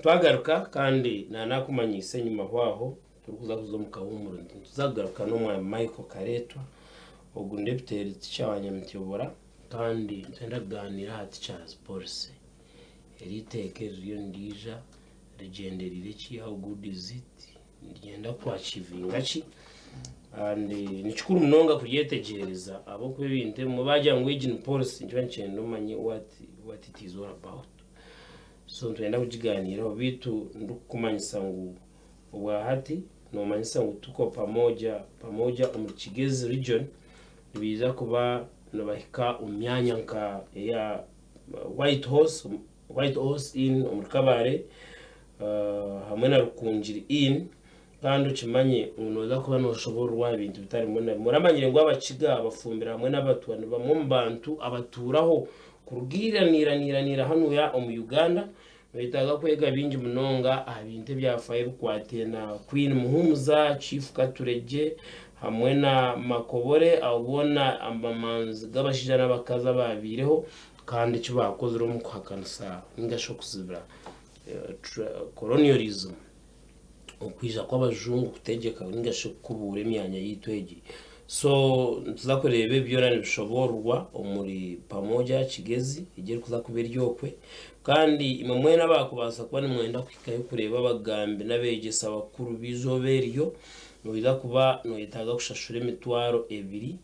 Twagaruka kandi nanakumanyiisa enyima hwaho turikuza kuza omu kahuumuro nti nituza kugaruka n'omwami Michael Kareetwa ogu ni deputy teacher wa Nyamityobora kandi nitwenda kugaaniira aha teachers policy. Eri iteeka eririyo niriija rigyendereire ki, how good is it, niryenda ku achievinga ki and nikikuru munonga kuryetegyereza ahabw'okuba ebintu ebimwe baagira ngu egi ni policy nikiba nikyenda omanye what, what it is all about. So nitwenda kugiganiiraho beitu ndikukumanyisa ngu obwahati nomanyisa ngu tuko pamoja pamoja omuri Kigezi region nibaija kuba nibahika omu myanya nka eya White Horse, White Horse Inn omuri Kabale hamwe na Rukungiri Inn kandi okimanye ngu noza kuba noshobororwa aha bintu bitari bimwe na bimwe. Oramanyire ngu Abakiga, Abafumbira hamwe n'Abatwa ni bamwe omu bantu abatuuraho kuruga ira n'ira n'ira n'ira hanuya omu Uganda. Noyetaaga kwega bingi munonga aha bintu ebyafaayo ebikwataine na Queen Muhumuza, Chief Katuregye hamwe na Makobore abo boona amamanzi g'abashaija n'abakazi abaabaireho kandi eki baakozire omu kuhakanisa ninga shi okuzibira colonialism. Okwija kw'abajungu kutegyeka ninga shi kukubuura emyanya yaitu egi. So nituza kureeba ebi byona nibishoboororwa omuri Pamoja Kigezi egi erikuza kuba eri okwe. Kandi imwe mwena abaakubaasa kuba nimwenda kuhikayo kureeba abagambi n'abeegyesa bakuru b'eizooba eryo, noija kuba noyetaaga kushashura emitwaro ebiri.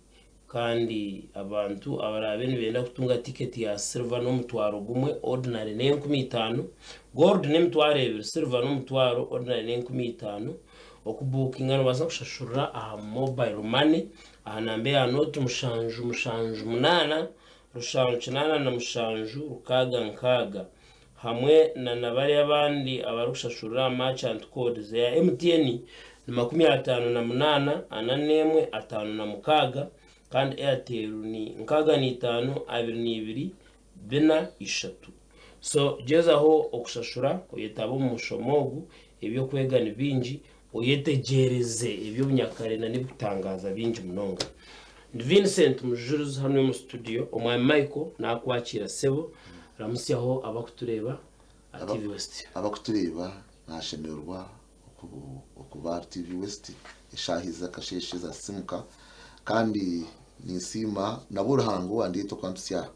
Kandi abantu abaraabe nibenda kutunga tiketi ya silver n'omutwaro gumwe, ordinary n'enkumi itaano, gold n'emitwaro ebiri, silver n'omutwaro, ordinary n'enkumi itaano. Okubuukinga nobaasa kushashurira aha mobile money aha namba eya nooti mushanju mushanju munaana rushanju kinaana na mushanju rukaaga nkaaga hamwe na na bariya abandi abarikushashurira aha merchant codes eya MTN ni 58 41 56 kandi Airtel ni 65 22 4 3. So gyezaho okushashura oyetabe omu mushomo ogu, eby'okwega ni bingi, oyetegyereze eby'obunyakare na n'ebikutangaaza bingi munonga. Ndi Vincent Mujurizi hanu omu studio, Omwami Michael nakwakiira sebo, ramutsyaho abakutureeba aha TV West. Abakutureeba nashemererwa okuba ahari TV West eshaaha ezi ez'akasheeshe ezasisimuka kandi ninsiima nabwo Ruhanga owandeeta okwampisya aha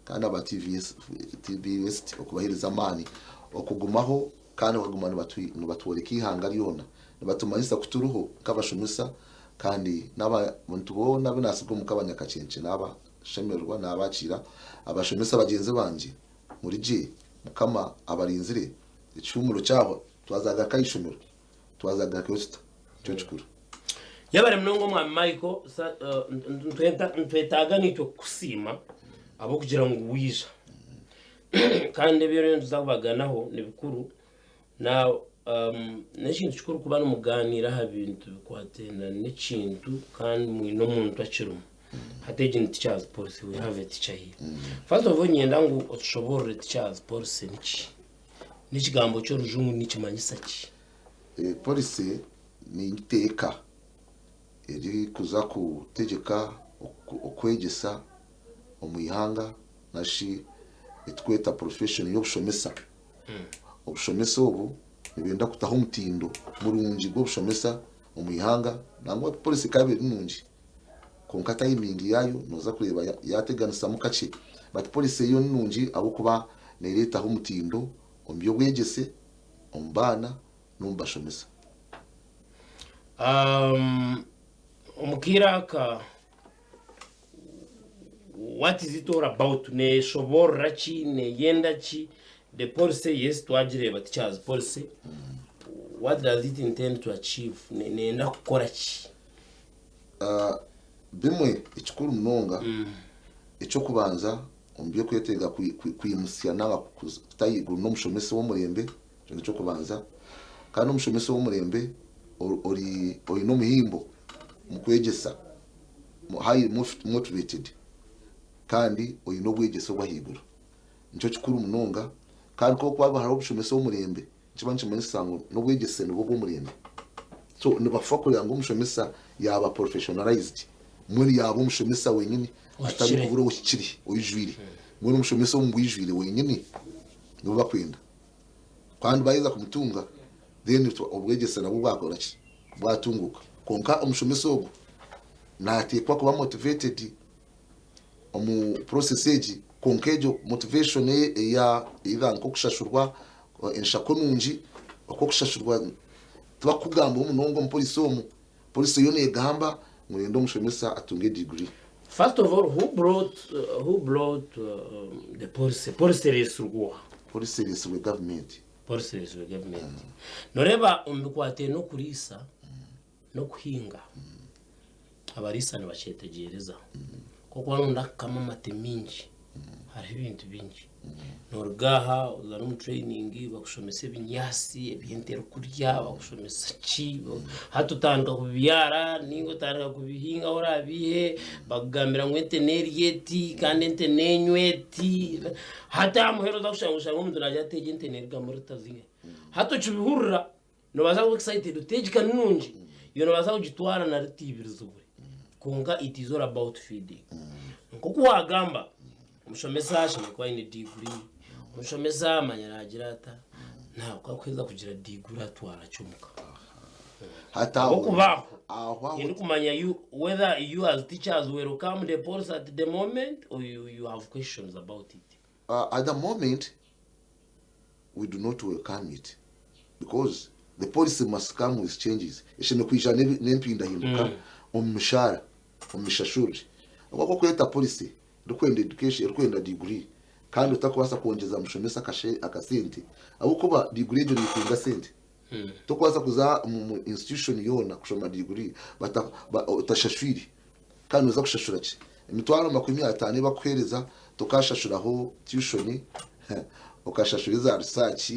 kandi aba TV West okubaheereza amaani okugumaho kandi bakaguma nibatworeka eihanga ryona nibatumanyisa ku turiho nk'abashomesa kandi n'abantu boona abu naatsiga omuka abanyakakyenkye naabashemererwa naabakiira abashomesa bagyenzi bangye muri gye Mukama abarinzire ekihuumuro kyahwa twazagaruka aha ishomero twazagarukayo tuta nikyo kikuru. Yebare munonga omwami Michael, nitwetaaga naitwe kukusiima ahabw'okugira ngu waija. Kandi ebi oriyo nituza kubaganaho ni bikuru. Now n'ekintu kikuru kuba nimugaaniira aha bintu bikwataine n'ekintu kandi mwine omuntu akirimu. Hati egi ni teachers policy, we have a teacher here. First of all niinyenda ngu otushoboorore teachers policy niki? N'ekigambo ky'orujungu nikimanyisa ki? Policy n'eiteeka erikuza kutegyeka okwegyesa omu ihanga nari eturikweta profession y'obushomesa. Obushomesa obu nibenda kutaho omutindo murungi gw'obushomesa omu ihanga nangwa policy ekaba eri nungi kwonka timing yaayo noza kureeba yateganisamu kakye but policy yo ninungi ahabw'okuba nereetaho omutindo omu by'obwegyese, omu baana n'omu bashomesa. Omu kaire aka what is it all about neshoboorora ki neyenda ki the policy yes twagireeba teachers policy what does it intend to achieve neyenda kukora ki Ah, bimwe ekikuru munonga eky'okubanza omu by'okwetenga kwimutsya nanga kuta ahaiguru n'omushomesa w'omurembe ekyo n'eky'okubanza kandi omushomesa w'omurembe ori oine omuhimbo omu kwegyesa highly motivated kandi oine obwegyese obw'ahaiguru. Nikyo kikuru munonga kandi ku orikuba hariho omushomesa w'omurembe nikiba nikimanyisa ngu n'obwegyese nibwo bw'omurembe. So nibafa kureba ngu omushomesa yaaba professionalized mbwenu yaaba omushomesa wenyini atari Ohikire. kubura ohikire oijwire mbwenu omushomesa omu bwijwire wenyini nibo bakwenda. Kandi baaheza kumutunga then obwegyese nabwo bwakora ki? Bwatunguuka. Kwonka omushomesa ogwo naateekwa kuba motivated omu process egi kwonka egyo motivation eye eya either nk'okushashurwa enshako nungi, okw'okushashurwa tibakukugambaho munonga omu policy omu. Policy yo neegamba ngu neyenda omushomesa atunge degree. First of all who brought who brought the policy? Policy ereetsirwe oha? Policy ereetsirwe gavumenti. Policy ereetsirwe gavumenti. Noreeba omu bikwataine n'okuriisa n'okuhinga, abariisa nibakyetegyereza. Nk'oku waaba nooyenda kukama amate maingi, hariho ebintu bingi. Noruga aha oza n'omu training bakushomesa ebinyaatsi ebi ente erikurya, bakushomesa ki, hati otandika kubibyara ninga otandika kubihinga ahu oraabiihe, bakugambira ngu ente neerya eti kandi ente neenywa eti, hati aha muheru oza kushanga oshange omuntu naagira ati egi ente neerugamu rita zingahi. Hati okibihurira noobaasa kuba excited oti egi ka ni nungi, iwe noobaasa kugitwara na rita ibiri zibure kwonka it is all about feeding. Nk'oku waagamba. Omushomesa ashemereire kuba aine diguri, omushomesa manya naagira ata, nawe ku arikuheza kugira diguri atwara ki omuka? Hati aho Ahabw'okuba aho aho aho tindikumanya you whether you as teachers welcome the policy at the moment or you, you have questions about it. At the moment we do not welcome it because the policy must come with changes eshemereire kwija n'empindahinduka omu mishaara omu mishashurire ahabw'okuba okureta policy erikwenda education erikwenda degree kandi otakubaasa kwongyeza mushomesa akasente ahabw'okuba degree egyo neetenga sente tokubaasa kuza omu institution yoona kushoma degree otashashwire kandi noza kushashura ki emitwaro 50 ei bakuheereza tokashashuraho tuition okashashura eza research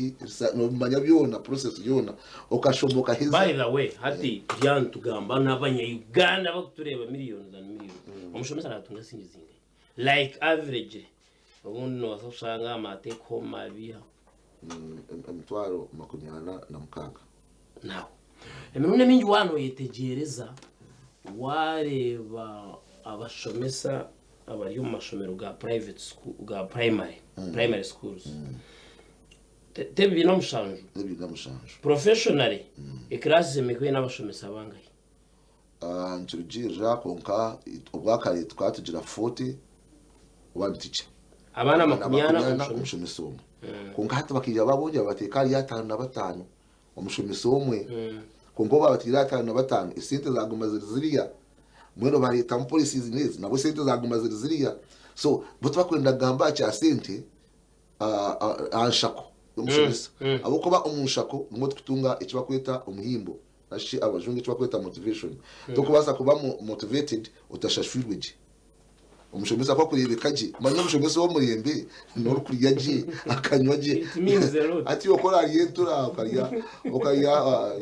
nomanya byona process yoona okashoma okaheza. By the way hati turi aha nitugamba n'abanya Uganda abakutureeba millions and millions omushomesa natunga sente zingahi like averagely obundi nobaasa kushanga ama take home mabi Emitwaro 46. Now emirundi emingi waaba noyetegyereza waareeba abashomesa abari omu mashomero ga private school ga primary primary schools Te- tebibiina 7. Tebibiina 7. Professionally eclass emeka eine abashomesa bangahi? Ah, nikirugiirira kwonka obwakare tukaba tugira 40 one teacher. Abaana 40 omushomesa. Omushomesa omwe. Kwonka hati bakaija babongyera babateeka ahari 55 omushomesa omwe. Kwonka obu babateire 55 esente zaguma ziri ziriya. Mbwenu bareetamu policies n'ezi nabwo esente zaguma ziri ziriya. So bo tibakwenda kugamba aha kya sente aha nshako y'omushomesa. Ahabw'okuba omu nshako nimwo turikutunga eki barikweta omuhimbo nari shi abajungu eki barikweta motivation. Torikubaasa kuba motivated otashashwirwe gye. Omushomesa ku arikureebeka gye, manya omushomesa ow'omurembe n'orikurya gye, akanywa gye. It means a lot. Hati iwe ku oraarya entura okarya okarya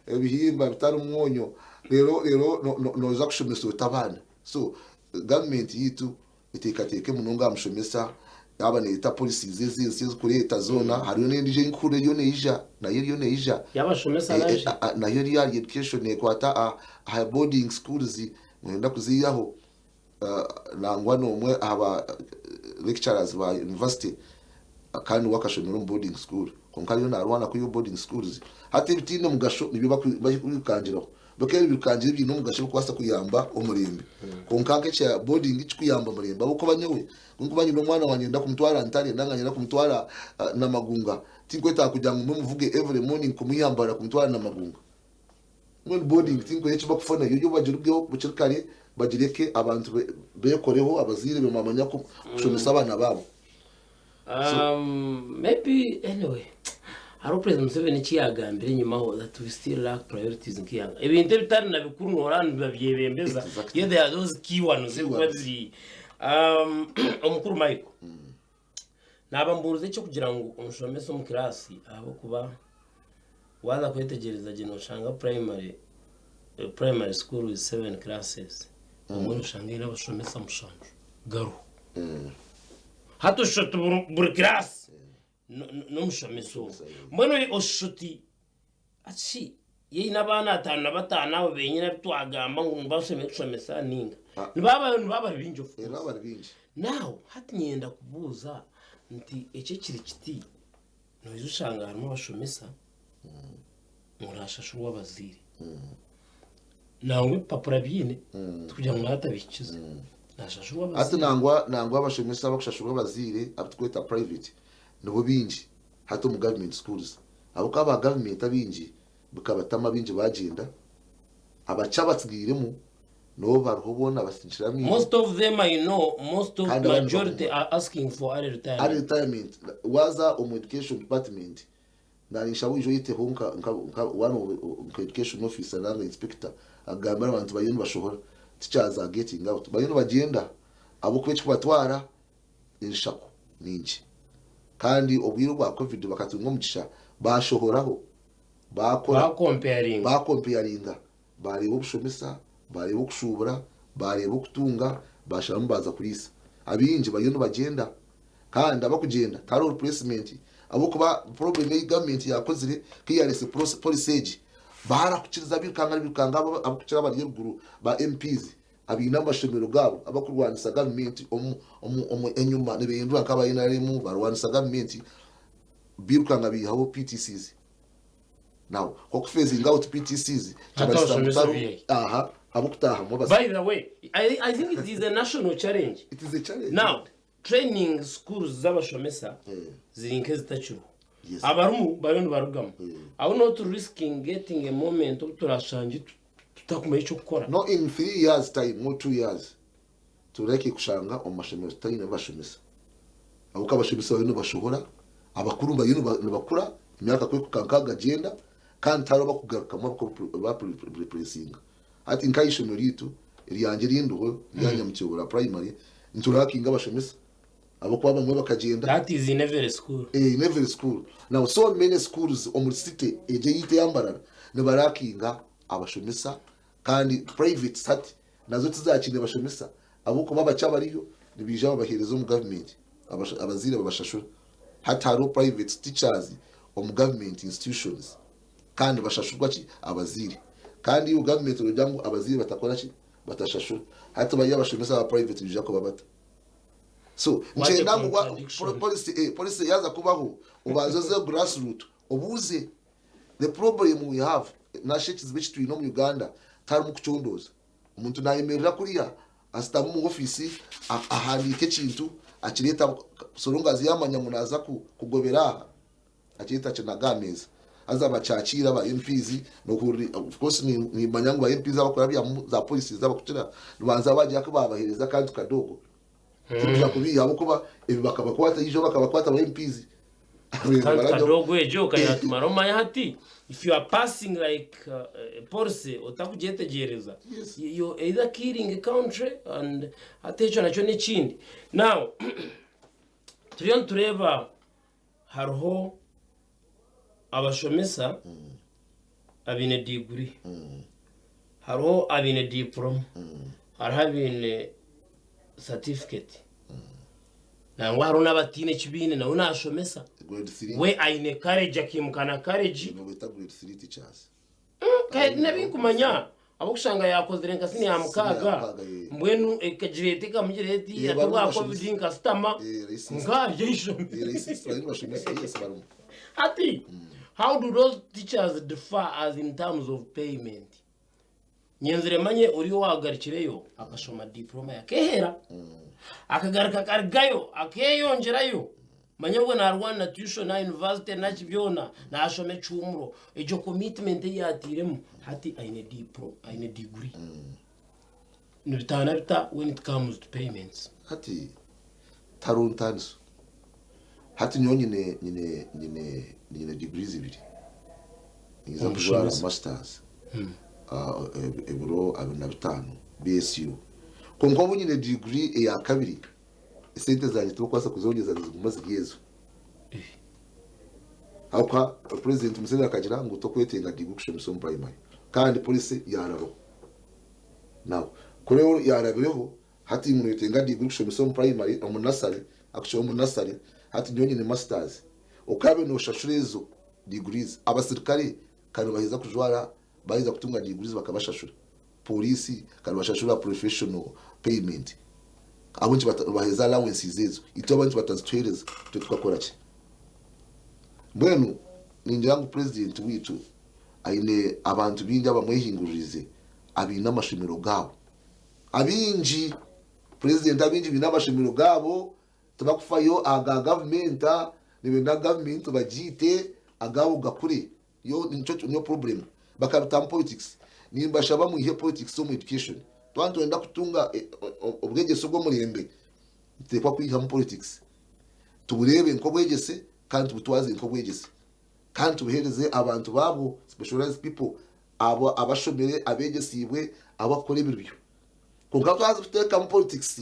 ebihimba bitarimu mwonyo, reero reero nooza kushomesa ota abaana? So gavumenti yaitu eteekateeke munonga aha mushomesa yaaba neeyeta policies ezi ensya ezikureeta zoona hariyo n'endiijo ei ndikuhurira eriyo neija nayo eriyo neija Y'abashomesa nayo shi? Nayo eri ahari education neekwata aha boarding schools nibenda kuziihaho. Nangwa n'omwe aha ba lecturers ba university kandi we akashomera omu boarding school kwonka ariyo naarwana kwihaho boarding schools. Hati ebitaine mugasho nibyo barikwirukangiraho. Bikaba ebirukangiro ebiine omugasho ebirikubaasa kuyamba omurembe. Kwonka nk'ekya boarding tikikuyamba murembe ahabw'okuba nyowe ku ndikuba nyine omwana wangye nda kumutwara Ntare nanga nyenda kumutwara Namagunga, tinkwetaaga kugira ngu mbe muvuge every morning kumwiha Mbarara kumutwara Namagunga. Mbwenu boarding tinkureeba eki bakufa nayo, yo bagirugeho bukiri kare bagireke abantu bekoreho abazaire bamanya kushomesa abaana baabo. Maybe anyway hariho president Museveni eki yagambire enyimaho that we still lack priorities nk'eihanga. Ebintu ebitari na bikuru nooraba nibabyebembeza yet there are those key ones ebikuba biri omukuru Michael Naaba mbuurize eky'okugira ngu omushomesa omu kiraasi ahabw'okuba waaza kwetegyereza gye nooshanga primary, primary school with seven classes obumwe nooshanga eine abashomesa 7 garuho. Hati oshusha oti buri kiraasi n'omushomesa omwe. Mbwenu oshusha oti Shi yaine abaana 55 abo benyini abu twagamba ngu nibo bashemereire kushomesa ninga nibaba nibaba bari baingi of Nibaba course. bari baingi. Now hati niinyenda kubuuza nti eki ekiri kiti. Noija oshanga harimu abashomesa ngu nashashurwa abazaire. Nangwa ebipapura biine tikugira ngu natabihikize. Nashashurwa Hati abazaire. nangwa nangwa abashomesa abakushashurwa abazaire abutukweta private nibo bingi hati omu government schools ahabw'okuba aba government abingi bikabatama abingi bagyenda abakye abatsigairemu nibo bariho boona basinikire amaino. Most of them I know, most of Kandi abandi majority baguma. are asking for early Early retirement. retirement waaza omu education department naninshaba oije oyeteho nka nka nka one of nka education officer nanga inspector agambire abantu bariyo nibashohora teachers are getting out bariyo nibagyenda ahabw'okuba ekikubatwara enshako ningi kandi obwire obwa covid bakatunga omugisha bashohoraho bakora Bakompeyaringa. bakompeyaringa Baareeba obushomesa, baareeba okushuubura, baareeba okutunga, baasharamu baaza kuriisa. Abaingi bariyo nibagyenda kandi abakugyenda tihariho replacement ahabw'okuba problem ei government yaakozire ku yaareetsire policy egi, baarakukiriza bairukanga nibairukanga abo abakukira abari eruguru ba MPs abaine amashomero gaabo abakurwanisa government omu enyima nibehindura nk'aba NRM barwanisa government bairukanga baihaho PTCs. Now, nk'oku phasing out PTCs Hati kibazisa ngu abashomesa tariho biihe? aha ab'okutaahamu abas By the way, I think it is a national challenge. It is a challenge. Now, training schools z'abashomesa Eh. ziri nk'ezitakiriho. Yes. Abarimu bariyo nibarugamu. Eh. Are we not risking getting a moment obu turashangye tutakumanya eky'okukora? No in 3 years time or 2 years tureke kushanga omu mashomero tutaine bashomesa ahabw'okuba abashomesa bariyo nibashohora abakuru bariyo nibakura emyaka ku erikuhika nkaaga gyenda kandi tihariho abakugarukamu abakubarepuresinga hati nk'aha ishomero ryaitu eryangye erindiho erya Nyamukyobora primary niturakinga abashomesa ahabw'okuba abamwe bakagyenda. That is in every school. In every school. Now so many schools omuri city egyo eyaitu eya Mbarara nibarakinga abashomesa kandi private hati Nazo tizakiine bashomesa ahabw'okuba abakye abariyo nibaija babaheereza omu gavumenti, abazaire babashashura. Hati hariho private teachers omu government institutions kandi nibashashurwa ki? Abazaire. Kandi iwe gavumenti nogira ngu abazaire batakora ki? Batashashura. Hati bariya abashomesa aba private nibaija kuba bata? So What a nikyenda ngu contradiction. policy, eh, policy yaaza kubaho obanze oze grassroot obuuze. The problem we have nashi ekizibu eki twine omu Uganda tiharimu kucondooza. Omuntu nayemerera kuriya ashutami omu ofiisi ahandiika ekintu akireeta so long as yamanya ngu naaza kugobera aha akireeta akinaga aha meeza. Haza bakyakiira ba MPs nohurira of course nimanya ngu ba MPs abakurabyamu za policies abakukira nibanza bagira ku babahereza akantu kadogo. Tikuza kubiiha ahabw'okuba ebi bakabakwata ijo bakabakwata ba MPs. Kandi kadogo egyo okayatumara omanya hati if you are passing like a policy otakugyetegyereza Yes. you either killing a country and hati ekyo nakyo n'ekindi. Now turiyo nitureeba hariho abashomesa abaine diguri, hariho abaine diporoma, hariho abaine satifiketi, nangwa hariho n'abataine eki baine nawe naashomesa. Grade 3. We aine courage akaimuka na courage. Nibo beeta grade 3 teachers. Kandi n'ebinkumanya ahabw'okushanga yaakozire nka siniya ya mukaaga mukaaga, eh. mbwenu ekagira eti ekamugira eti Eh, ati barimu obwa bashomesa. covid nkasitama Eh, racist. nkarya eishomero. Eh, racist, barimu bashomesa, yes, barimu. Hati how do those teachers differ as in terms of payment? Nyenzire manye ori owagarikireyo akashoma diploma yakehera akagaruka akarugayo akeyongyerayo manya obwo narwana na tuition na university naki byona nashoma ekihuumuro egyo commitment ei yatairemu hati aine diplo aine degree nibitaana bita when it comes to payments? Hati tihariho ntaaniso. Hati nyowe nyine nyine nyine nyine degrees ibiri. Ninza kujwara Omushomesa. masters ebiro 25 BSU. Kwonka obu nyine degree eya kabiri esente zangye tibarikubaasa kuzongyeza niziguma ziri ezo. Ahabw'okuba President Museveni akagira ngu tokwetenga degree kushomesa omu primary kandi policy yarabaho. Now kuri yarabireho Hati ngu noyetenga degree kushomesa omu primary, omu nursery, actually omu nursery, hati nyowe nyine masters. Okabe noshashura ezo degrees. Abasirikare ka nibaheza kujwara, baheza kutunga degrees bakabashashura. Police ka nibashashura professional payment. Ahabw'enki nibaheza allowances ezo? Itwe ahabw'enki batazituhereza? Itwe tukakora ki? Mbwenu ningira ngu purezidenti waitu aine abantu baingi abamwehinguririize abaine amashomero gaabo. Abaingi, purezidenti abaingi baine amashomero gaabo, tibakufayo aha ga gavumenta, nibenda gavumenti bagiite agaabo gakure. Yo nikyo niyo problem. Bakabitamu politics. Nimbashaba mwihe politics omu education. Twaba nitwenda kutunga obwegyese obw'omurembe, nituteekwa kwihamu politics. Tubureebe nk'obwegyese kandi tubutwaze nk'obwegyese. Kandi tubuheereze abantu baabwo, specialized people, abo abashomire, abeegyesiibwe, abakukora ebiribyo. Kwonka twaza kuteekamu politics,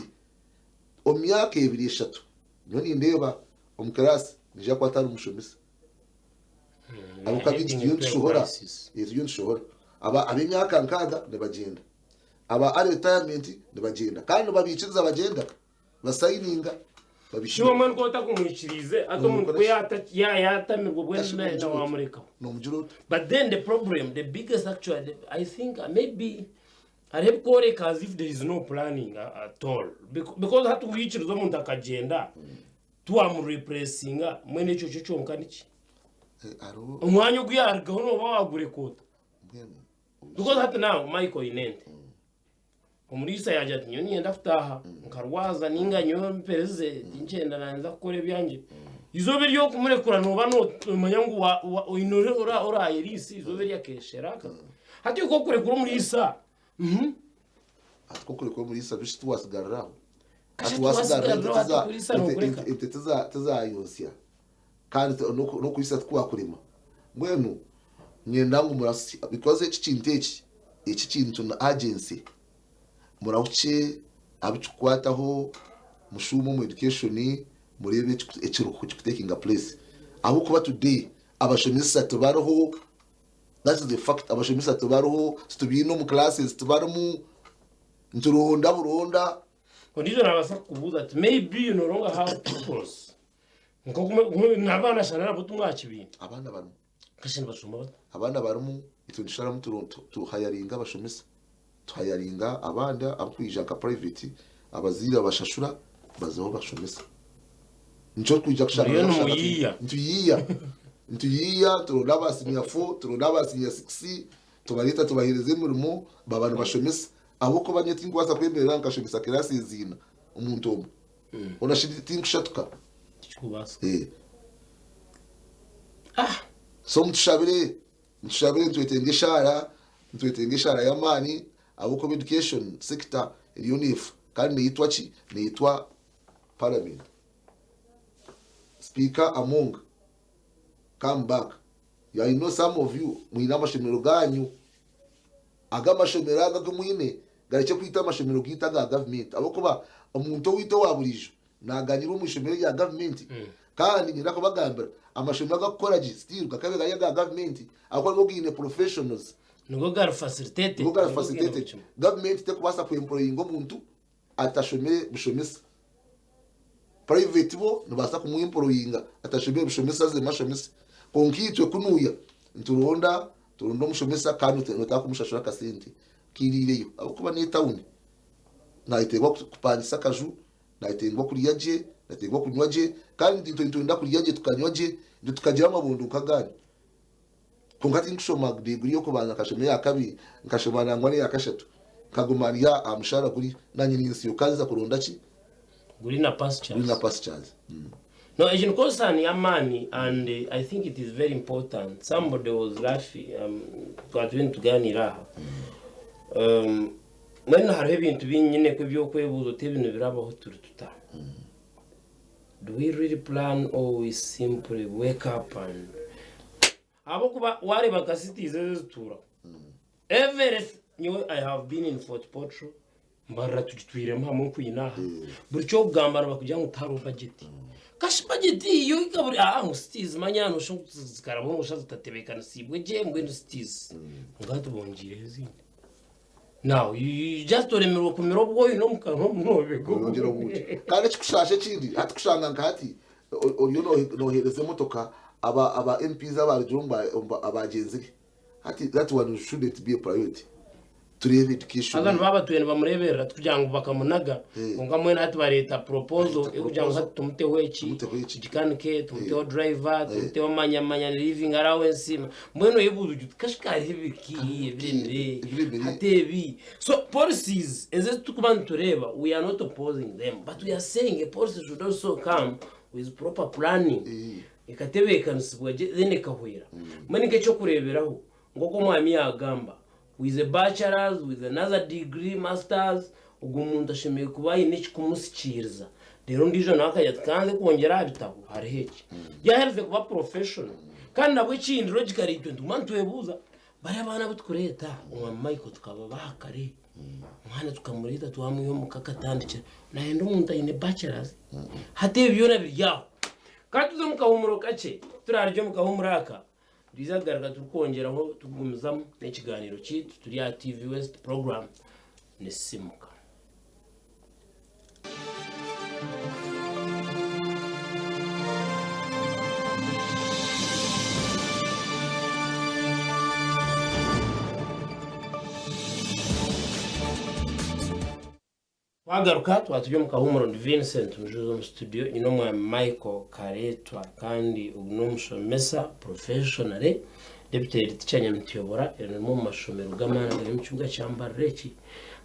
omu myaka ebiri eshatu, nyowe nindeeba omu class naija kuba atari mushomesa. Ahabw'okuba baingi turiyo nitushohora, turiyo nitushohora. Aba ab'emyaka nkaaga nibagyenda, aba early retirement nibagyenda kandi nibabiikiriza bagyenda, basayininga Shi omwe nikwo otakumwikiriize hati omuntu ku yaatamirwa obwenu Kashi na nomugira ota? wamurekaho. Nomugira ota? But then the problem, the biggest actually, I think maybe hariho ebikworeka as if there is no planning at all. Because hati wikiriza omuntu akagyenda, tiwamureplacinga, mbwenu ekyo kyo kyonka niki? Eh, hariho Omwanya ogu yaarugaho nooba waagureka ota? mbwenu Because hati now Michael oine ente. Omuriisa yaagira ati nyowe niinyenda kutaaha nkarwaza nainga nyowe mpereze tinkyenda naanza kukora ebyangye. Eizooba ery'okumurekura nooba noomanya ngu oine oraayeriise eizooba eri akeeshera. Hati iwe ku orikurekura omuriisa, Hati ku orikurekura omuriisa bishi tiwatsigarira aho. Kasha Hati watsigarira tiwatsigarira aho, hati kuriisa nookureka. ente tizayonsya kandi n'okuriisa tikwakurema. Mbwenu Niinyenda ngu murasye because eki kintu eki, eki kintu ni urgency. Murahukye abu kirikukwataho mushuume omu education mureebe ekiriho ekirikutekinga place. Ahabw'okuba today abashomesa tibariho, that is the fact, abashomesa tibariho, titubaine omu classes tibarimu, nituronda buronda. Ondiijo naabaasa kukubuuza ati maybe you no longer have pupils. Nk'oku n'abaana shana nabo timwakibaine. Abaana barimu. Kashi nibashoma bata? Abaana barimu itwe nitusharamu tuhayaringa abashomesa, tuhayaringa abandi abakwija nka private abazaire babashashura bazaho bashomesa. Nikyo orikwija kushanga Muriyo noza kushanga nimuyiiya. nituyiiya nituyiiya turonda aba senior four turonda aba senior six tubareeta tubaheereza emirimo baba nibashomesa ahabw'okuba nyowe tinkubaasa kwemerera nkashomesa class eziina omuntu omwe hoona shi tinkushatuka. Tikikubaasika. Eh. Ah! So mutushabire, mutushabire nitwetenga eshaara, nitwetenga eshaara y'amaani ahabw'okuba education sector eriyo neefa kandi neyitwa ki? Neyitwa parliament. Speaker Among come back. I know some of you mwine amashomero ganyu. Ago amashomero ago agu mwine garekye kwita amashomero gaitu aga gavumenti ahabw'okuba omuntu owaitu owa buriijo naaganyirwa omu ishomero erya gavumenti kandi niinyenda kubagambira amashomero agakukora gye still gakabe gari aga gavumenti ahabw'okuba nigo gaine professionals. Nigo gari facilitated. Nigo gari facilitated. Gavumenti terikubaasa ku employinga omuntu atashomire bushomesa. Private bo nibaasa kumwemployinga atashomire bushomesa azemu ashomese. Kwonka itwe kunuya nituronda turonda omushomesa kandi notandika kumushashura akasente kairiireyo ahabw'okuba n'etawuni. Nayetenga kupangisa akaju, nayetenga kurya gye, nayetenga kunywa gye kandi itwe nitwenda kurya gye tukanywa gye itwe tukagira amabondo nk'aganyu. Kwonka tinkushoma diguri y'okubanza nkashoma eya kabiri nkashoma nangwa n'eya kashatu nkaguma ndi aha mushaara guri nanye ninsiuka nza kuronda ki? Greener pastures. Greener pastures. No, ekyo ni concern y'amaani and I think it is very important. Somebody was laughing, twaba turiyo nitugaaniira aha. Mbwenu hariho ebintu bingi nyine eby'okwebuuza oti ebi nibirabaho turi tuta? Do we really plan or we simply wake up and ahabw'okuba waareeba nka cities ezi ezituuraho every nyowe I have been in Fort Portal Mbarara tugitwiremu hamwe nkwine aha buri ky'okugamba nibakugira ngu tihariho budget kashi budget yo ikaburi aha ngu cities manya nosha ngu zikarabaho nosha zitatebekanisiibwe gye mbwenu cities kwonka hati bongiireho ezindi now you just oremirwe kumira obwoyi n'omukanwa omu Oyongyera obuugi. Kandi ekikushasha ekindi hati kushanga nka hati oriyo nohereza emotoka aba aba MPs abarugire omu abagyenzire hati that one shouldn't be a priority. Tureebe education. Haza nibo abatwire nibamureeberera tikugira ngu bakamunaga Eh. kwonka mbwenu hati bareeta proposal Bareeta ey'okugira ngu proposal. hati tumuteho eki Tumuteho eki. tugikanike tumuteho Eh. driver Eh. tumuteho manya manya living allowance mbwenu oyebuuza oti kashi kariho ebiki ebiremire Ebiremire. hati ebi so policies ezi ezitukuba nitureeba we are not opposing them but we are saying a policy should also come with proper planning Eh. ekatebeekanisibwa gye then ekahwera mbwenu nk'ekyokureeberaho Nk'oku omwami yaagamba, with a bachelors, with another degree, masters, ogwo muntu ashemereire kuba aine ekikumusikiiriza. Reero ondiijo nawe akagira ati kanze kwongyera aha bitabo hariho eki. Yaaherize kuba professional. Kandi nabwo ekindi logically itwe nituguma nitwebuuza, bari abaana abu turikureeta omwami Michael tukababaha kare, omwana tukamureeta twamwiha omuka akatandikira, naayenda omuntu aine bachelors? Hati ebyo byona biri aho. Ka tuze omu kahuumuro kakye, ku turaarugye omu kahuumuro aka, Nitwija kugaruka turikwongyeraho turikugumizamu n'ekigaaniiro kyaitu turi aha TV West program Nisimuka. Twagaruka twaba turi omu kahuumuro ndi Vincent Mujuzi omu studio nyine omwami Michael Kareetwa kandi ogu n'omushomesa professionally deputy head teacher Nyamutuyobora eri rimwe omu mashomero g'amaani agari omu kibuga kya Mbarara eki.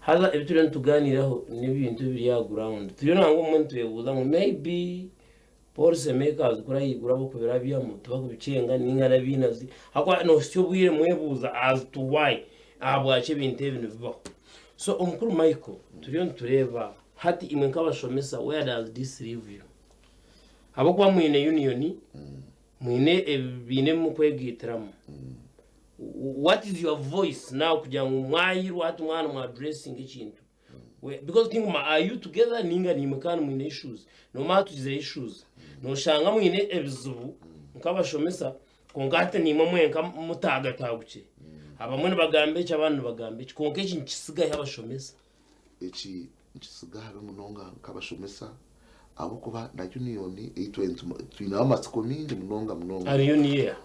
Haza ebi turiyo nitugaaniiraho n'ebintu ebiri aha ground. Turiyo nangwa obumwe nitwebuuza ngu maybe policy makers kuri ahaiguru ab'okubirabyamu tibakubikyenga ninga n'abainazi ahakuba nohitsya obwire mwebuuza as to why ahabwaki ebintu ebi nibibaho. So omukuru Michael turiyo nitureeba hati imwe nk'abashomesa where does this leave you? Ahabw'okuba mwine union, mwine ebibiina ebi mukwegaitiramu. What is your voice now kugira ngu mwayirwa hati mwaba nimwa addressinga ekintu? Because tinguma are you together ninga nimwe kandi mwine issues nomara tugizire issues noshanga mwine ebizibu nk'abashomesa kwonka hati nimwe mwenka mutagatagukire abamwe nibagamba eki abandi nibagamba eki kwonka eki nikisigaho abashomesa. Eki nikisiga habi munonga nk'abashomesa ahabw'okuba na union ei twineho amatsiko mingi munonga munonga. Hariyo niyo eha?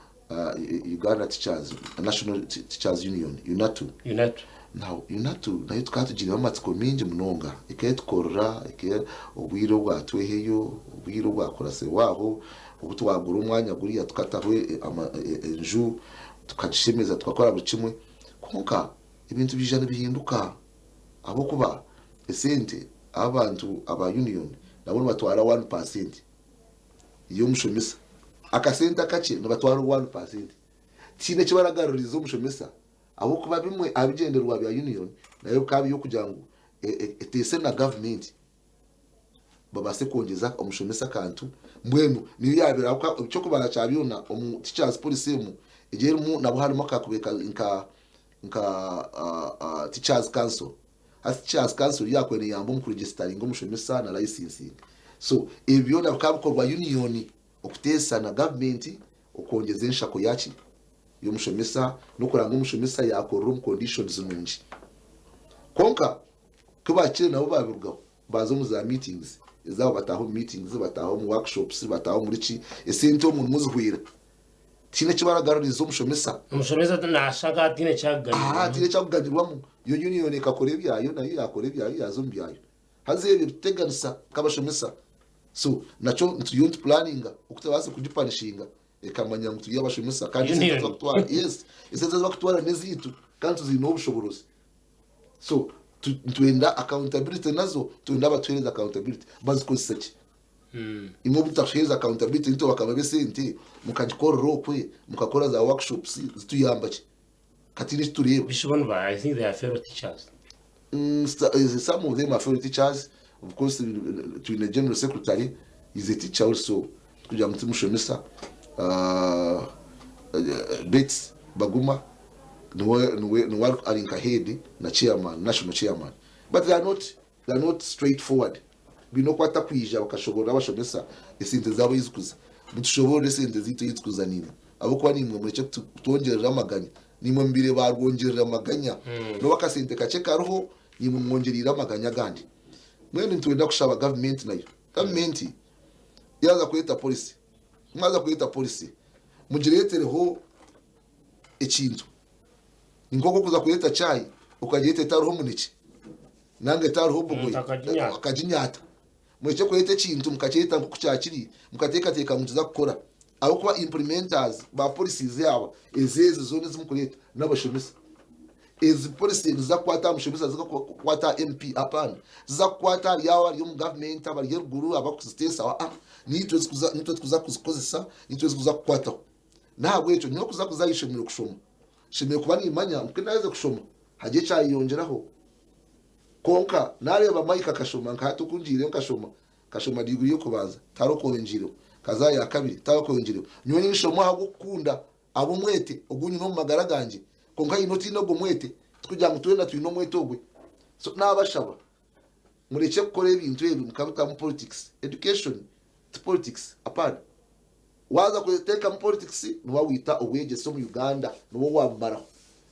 Uganda Teachers, National Teachers Union, UNATU. UNATU. Now UNATU nayo tukaba tugiineho amatsiko maingi munonga. Ekaba etukorera, obwire obwatweheyo, obwire obwakurasireho aho, obu twagura omwanya guriya tukataho enju, tukagishemeza tukakora buri kimwe. Kwonka ebintu biija nibihinduka ahabw'okuba esente abantu aba union nabo nibatwara one percent. y'omushomesa. Akasente akakye nibatwara 1%. Tihaine eki baragaruriza omushomesa ahabw'okuba bimwe aha bigyendererwa bya union nayo bikaba biri okugira ngu eteese na gavumenti babaase kwongyeza omushomesa akantu mbwenu niyo yaabaire ahabw'okuba eky'okubanza kya byona omu teachers policy emu egyo erimu nabwo harimu akakubi nka nka teachers council. Hati Teachers Council yakubaire neyamba omu kuregisitaringa omushomesa na licensing. So ebi byona bikaba bikorwa union okuteesa na government okwongyeza enshako yaki yomushomesa nokuranga omushomesa yakorera omu conditions nungi. Kwonka kubahikire nabo babirugaho baaza omu za meetings ezaabo bataaha omu meetings bataaha omu workshops bataaha omuri ki esente omwo nimwo zihwera. Tihaine eki baragaruriza omushomesa. Omushomesa naashusha nka hataine eki arikuganirwamu. Hataine eki arikuganirwamu. Yo union ekakora ebyayo nayo yaakora ebyayo yaaza omu byayo. Haza ebyo bituteganisa nk'abashomesa. So nakyo turiyo nitupulaninga oku turabaase kugipanishinga ekamanya ngu turi abashomesa kandi esente ezi barikutwara, yes, esente ezi barikutwara n'ezaitu kandi tuziineho obushoboorozi. So nitwenda accountability nazo, nitwenda batuheereze accountability bazikozesa gye. Imwe obutakuheereza accountability nitwe bakama b'esente mukagikorera okwe mukakora za workshops zituyamba ki? Katiine eki tureeba. Bishi bo niba I think they are fellow teachers. Some of them are fellow teachers of course twine general secretary is a teacher also tikugira ngu timushomesa Bets Baguma niwe niwe ari nka head na chairman national chairman but they are not They are not straight forward. Baine oku batakwija bakashoboorora abashomesa esente zaabo ahi zikuza. Mutushoboorore esente zaitu ahi zikuza naimwe. Ahabw'okuba naimwe murekye kutwongyerera amaganya. Naimwe mubaire baarwongyerera amaganya. N'obu akasente kakye kariho, naimwe mwongyereire amaganya agandi. Mbwenu nitwenda kushaba gavumenti nayo. Gavumenti yaaza kureeta policy, mwaza kureeta policy, mugireetereho ekintu. Ni nk'oku orikuza kureeta chai. Okagyeta etariho omunekye nanga etariho Omuntu bogoya akaginyata. akaginyata. Murekye kureeta ekintu mukakyeta nk'oku kyakiri mukateekateeka ngu nikiza kukora ahabw'okuba implementers ba policies aba ezi ezi zoona ezi mukureeta n'abashomesa. Ezi policy niziza kukwata aha mushomesa ziza kukwata aha MP apana ziza kukwata ahari abo abari omu government abari eruguru abarikuziteesaho aa niitwe ezikuza niitwe ezikuza kuzikozesa niitwe ezikuza kukwataho. N'ahabw'ekyo nyowe kuza kuza aha ishomero kushoma nshemereire kuba niimanya ngu ku naaheza kushoma hagire ekyayeyongyeraho. Kwonka naareeba Mike akashoma nka hati oku ngiireyo nkashoma, nkashoma diguri y'okubanza tihariho okweyongyireho, nkaza aha ya kabiri tihariho okweyongyireho. Nyowe ninshoma ahabw'okukunda, ahabw'omwete ogu nyine omu magara gangye. Kwonka haine otaine ogwo mwete, tikugira ngu twena twine omwete ogwe. So naabashaba murekye kukora ebintu ebi mukabitamu politics. Education ti politics, apana. Waaza kuteekamu politics nooba waita obwegyese omu Uganda, nooba waabumaraho.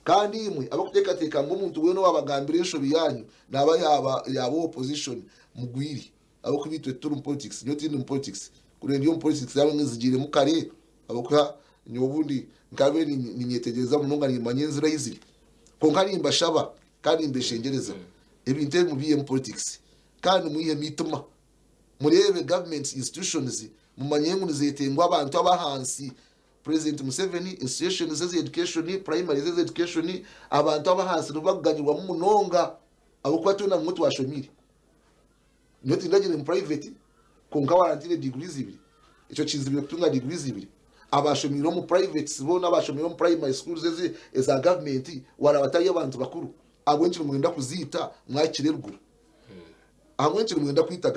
Kandi imwe abarikuteekateeka ngu omuntu weena owaabagambira enshobi yaanyu naaba yaaba yaaba owa opposition, mugwire. Ahabw'okuba itwe tituri mu politics, nyowe tindi mu politics. Kuri ndi omu politics yaaba nzigiiremu kare ahabw'okuba nyowe obundi nkabaire niinyetegyereza munonga niimanya enzira ahi ziri. Kwonka nimbashaba kandi nimbeshengyereza, ebintu ebi mubiihemu politics kandi mwihemu eitima. Mureebe government institutions mumanye ngu nizetengwa abantu abahansi. President Museveni institutions ezi education, primaries ezi education, abantu abahansi nibo bakuganyirwamu munonga ahabw'okuba twena nimwo twashomiire. Nyowe tindagire mu private kwonka warantiire degrees ibiri, ekyo kinzibire kutunga degrees ibiri. Abashomiire omu privates boona abashomiire omu primary schools ezi eza government waraba tari abantu bakuru. Ahabw'enki nimwenda kuziita mwahikire eruguru? Ahabw'enki nimwenda kwita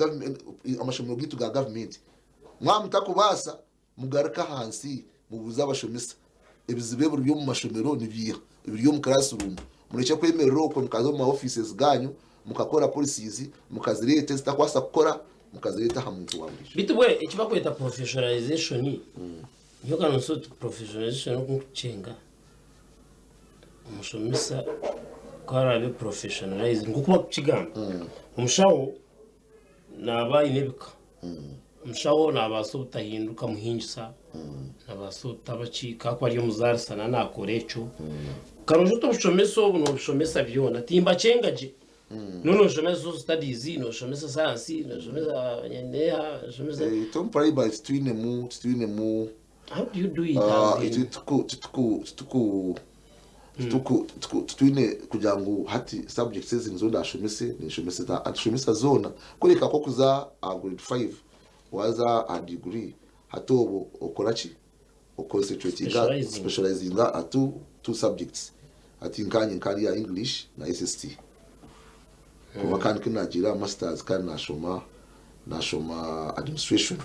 amashomero gaitu ga gavumenti? Mwaba mutakubaasa, mugaruke ahansi mubuuze abashomesa ebizibu ebiri omu mashomero nibiiha, ebiri omu classroom. Murekye kwemerera okwo mukaza omu ma offices gaanyu mukakora policies mukazireeta ezitakubaasa kukora mukazireeta aha muntu wa buriijo. Beitu bwe eki barikweta professionalization, nyowe ka noshusha oti professionalization oku ndikukyenga. Omushomesa ku araabe professionalized nk'oku barikukigamba, omushaho naaba aine ebika. Omushaho naabaasa obutahinduka muhingisa, naabaasa obutaba ki, ku arikuba ari omuzaarisa naaba naakora ekyo. Karungi oti obushomesa obu nobushomesa byona, timbakyenga gye. Noba noshomesa social studies, noshomesa science, noshomesa neeha, noshomesa. Itwe omu primary titwinemu titwinemu How do you do it Ah, as in? itwe tituku tituku tituku tituku tituku titwine kugira ngu hati subjects ezi nizo ndashomese ninshomesa za nshomesa zoona kureka nk'okuza aha grade 5 waza aha degree hati obwo okora ki oconcentratinga Specializing. specializinga aha two two subjects hati nkanye nkandi ya English na SST kuba kandi ku nagiire aha masters kandi nashoma nashoma administration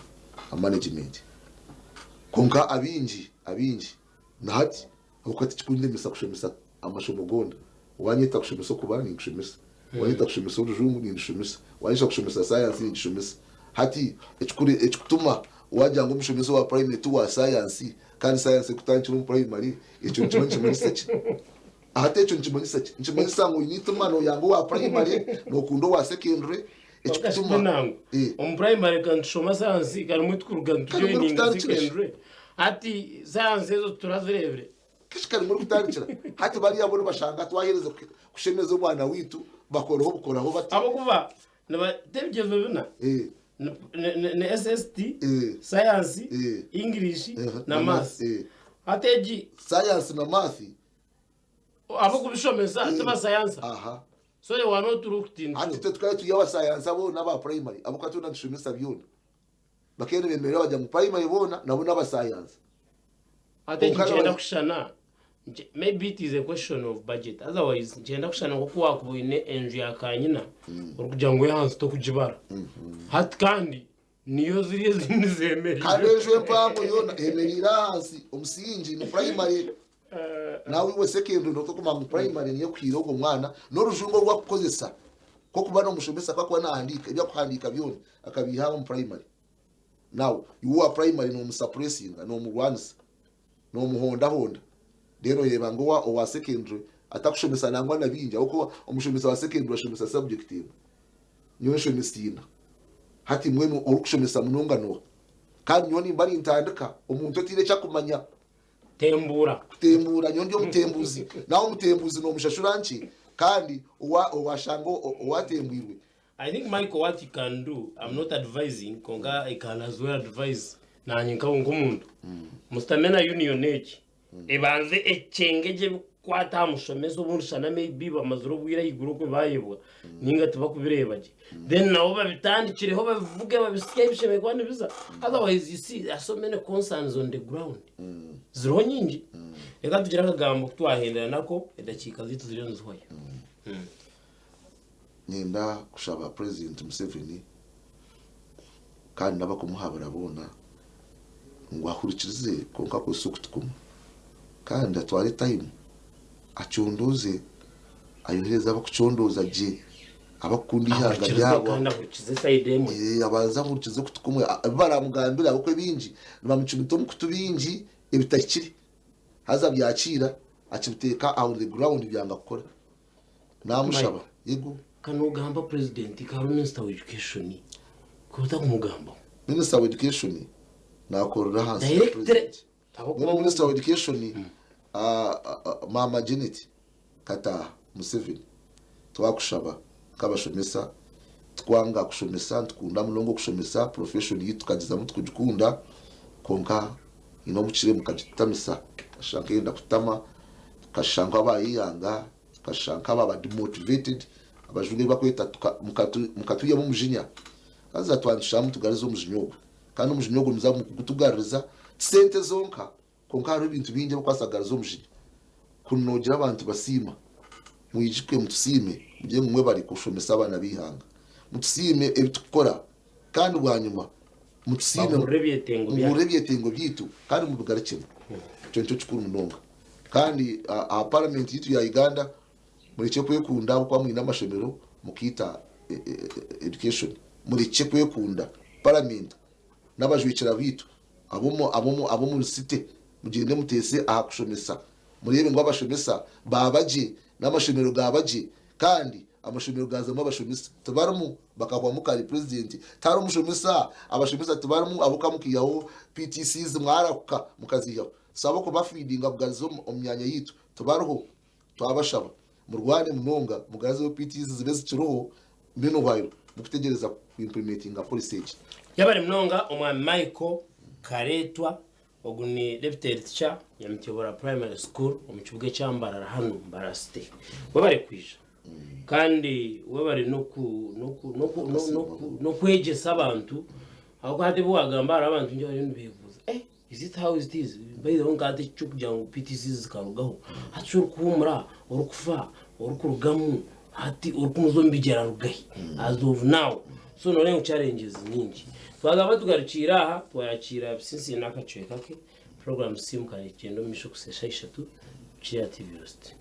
na management Kwonka abaingi abaingi na hati ahabw'okuba tikikundemesa kushomesa amashomo goona. Waanyeta kushomesa okubara ninkushomesa, waanyeta kushomesa orujungu nindushomesa, waanyeta kushomesa sayansi ningishomesa. Hati ekikuri ekikutuma waagira ngu omushomesa owa purayimari ti wa sayansi kandi sayansi erikutandikira omu purayimari ekyo nikiba nikimanyisa ki? Hati ekyo nikimanyisa ki? Nikimanyisa ngu oine eitima nooyanga owa purayimari nookunda owa sekendure ekikutuma nangu Eh. omu primary ka nitushoma sayansi karimwe tukuruga Karimwe nitujoininga kutandikira. secondary hati sayansi ezo turazirebire Keshi karimwe kutandikira hati bariya bo nibashanga twahereza kushemeza omwana waitu bakoraho bukoraho bati ahabw'okuba niba ebigyezo bina Eh, ni SST Eh. sayansi Eh. English eh, na maths eh. hati egi sayansi na math ab'okubishomesa ti basayansa aha So they were not looked into. Hati itwe tukaba turi abasayansa boona aba primary ahabw'okuba twena nitushomesa byona. Bakaba nibemerera bagira ngu primary boona nabo n'abasayansa. Ate Kwonka nikyenda naba- kushushana maybe it is a question of budget otherwise nikyenda kushushana nk'oku wakuba oine enju ya kanyina orikugira ngu ehansi tokugibara hati kandi niyo ziri ezindi zemereire Kandi enju empango yoona eyemereire ahansi omusingi ni primary. Nawe iwe secondary notokumanya ngu primary niyo ekuhaire ogwo mwana n'orujungu oru akukozesa nk'okuba n'omushomesa ku akuba nahandiika ebi akuhandiika byona akabiiha omu primary. Now iwe owa primary nomusapuresinga nomurwanisa nomuhondahonda then oreeba ngu owa owa secondary atakushomesa nangwa na bingi ahabw'okuba omushomesa wa secondary ashomesa subject emwe nyowe nshomesa ina. Hati mbwenu orikushomesa munonga n'oha? Kandi nyowe nimba nintandika omuntu otaine eki akumanya. Tembuura. Kutembuura, nyowe ndi omutembuuzi. Nawe omutembuuzi nomushashura nkye? Kandi owa owashanga owatembwirwe. I think Michael what you can do, I'm not advising kwonka I can as well advise nanye nka nk'omuntu. Musitame na union egi ebanze ekyenge gye ebikukwata aha mushomesa obundi shana maybe bamazire obwire ahaiguru okwe bayebwa ninga tibakubireeba gye. Then nabo babitandikireho babivuge babisye ebishemereire kuba nibiza. Otherwise you see there are so many concerns on the ground. Ziriho nyingi. Reka tugire akagambo ku twahendera nako edakiika zaitu ziriyo nizihwayo. Niinyenda kushaba Purezidenti Museveni kandi n'abakumuhabura boona ngu ahurikirize kwonka akozese okutu kumwe kandi atware tayimu acondooze, ayohereze abakucondooza gye abakukunda eihanga Ahurikize ryabo. kandi ahurikize sayidi emwe. Abanze ahurikize okutu kumwe ebi baramugambira ahabw'okuba ebingi nibamucumita omu kutu bingi ebitahikire haza byakiira akibiteeka on the ground byanga kukora. Namushaba yego. Ka nogamba president ka ari minister wa education ku otakumugambaho. Minister wa education nakorera ahansi ya Directly president. ahabw'okuba Mbwenu minister wa education maama Janet Kataha Museveni twakushaba nkabashomesa tikwanga kushomesa nitukunda munonga okushomesa profession yitu tukagizamu tukugikunda kwonka haine obukire mukagitutamisa tukashusha nkeyenda kututama tukashusha nk'abayeyanga Tukashusha nk'ababa demotivated, abajungu ebi bakweta mukatwihamu omujinya. Haza twaba nitushaba mutugarize omujinya ogwo. Kandi omujinya ogwo nimuza kugutugaruriza ti sente zonka, kwonka hariho ebintu bingi ebirikubaasa kugariza omujinya. Kuri noogira abantu basiima, mwijuke mutusiime, mugire ngu mwebare kushomesa abaana b'eihanga. Mutusiime ebi turikukora kandi bwanyima mutusiime, Bahurire ebyetengo byanyu. muhurire ebyetengo byaitu kandi mubigarukyemu. Ekyo nikyo kikuru munonga. Kandi aha parliament yaitu ya Uganda murekye kwekunda ahabw'okuba mwine amashomero mukaita education. Murekye kwekunda. Parliament n'abajwekyera baitu ab'omu city mugyende muteese aha kushomesa mureebe ngu abashomesa baaba gye n'amashomero gaaba gye kandi amashomero gaazamu abashomesa tibarimu bakahwamu kare president tihariho mushomesa abashomesa tibarimu ahabw'okuba mukaihaho PTCs mwarahuka mukaziihaho. Tusaba kuba feedinga kugariza omu myanya yaitu tibariho twabashaba murwane munonga mugarizeho PTs zibe zikiriho meanwhile mukutegyereza ku implementinga policy egi. Yabare munonga Omwami Michael Kareetwa, ogu ni Deputy Head Teacher Nyamityobora Primary School omu kibuga ekya Mbarara hanu Mbarara City. Webare kwija kandi webare n'okwegyesa abantu ahabw'okuba hati ebi wagamba hariho abantu baingi abariyo nibebuuza eh Is it how it is? Baireho nka hati eky'okugira ngu PTC zikarugaho. Hati shi orikuhuumura, orikufa, orikurugamu, hati orikumuza omu bigyere arugahi? As of now. So nooreeba ngu challenges nyingi. Twagamba tugarukiire aha, twayakiira Bisinsi n'akacweka ke. Puroguraamu Simuka neegyenda omu maisho kuhitsya shaaha ishatu, kiri aha TV West.